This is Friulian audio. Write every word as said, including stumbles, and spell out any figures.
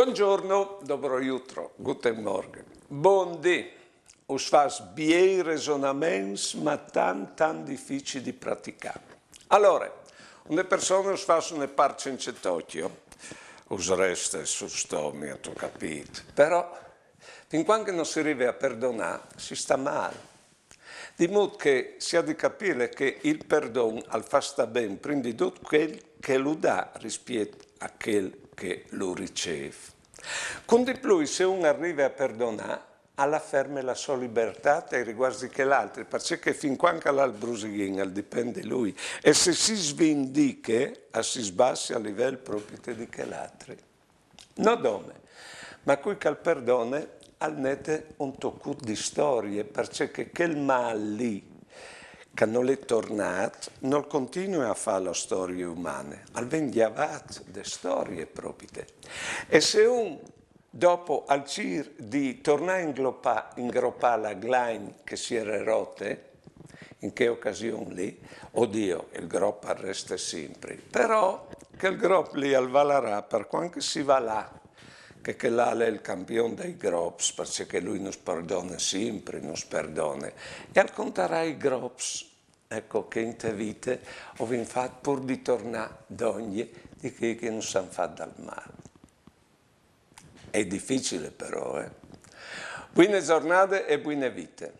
Buongiorno, dobro jutro, guten Morgen. Bundì, us fâs biei resonaments, ma tant, tant dificil di praticâ. Alore, une persone us fâs une part cence tocjo, us reste sul stomi, âstu capît. Però, fin cuant che no si rive a perdonâ, si sta mâl. Di mût che si à di capîle che il perdon al fâs stâ ben prin di dut chel che lu dà rispiet a chel che lu ricêf. Cun di plui, se un al rive a perdonâ, al à ferme la sô libertât ai rivuarts di chel altri, parcè che fin cuant che al à il brusighin al dipent di lui, e se si svindiche, al si sbasse a livel propit di chel altri. No dome, ma cui che al perdone al nete un tocut di storie, parcè che chel mâl li, che nol è tornât, nol continue a fâ la storie umane, al ven gjavât de storie propite. E se un dopo al cîr di tornâ a inglopâ, ingropâ la glain che si jere rote, in chê ocasion li, o Diu, il grop al reste simpri. Però chel grop li al valarà par cuant che si va là, che chel là al è il campion dai grops, parcè che lui nus perdone simpri, nus perdone, e al contarà i grops, eco, che inte vite o vin fat pûr di tornâ dongje di chei che nus àn fat dal mâl. È dificile però, eh. Buine zornade e buine vite.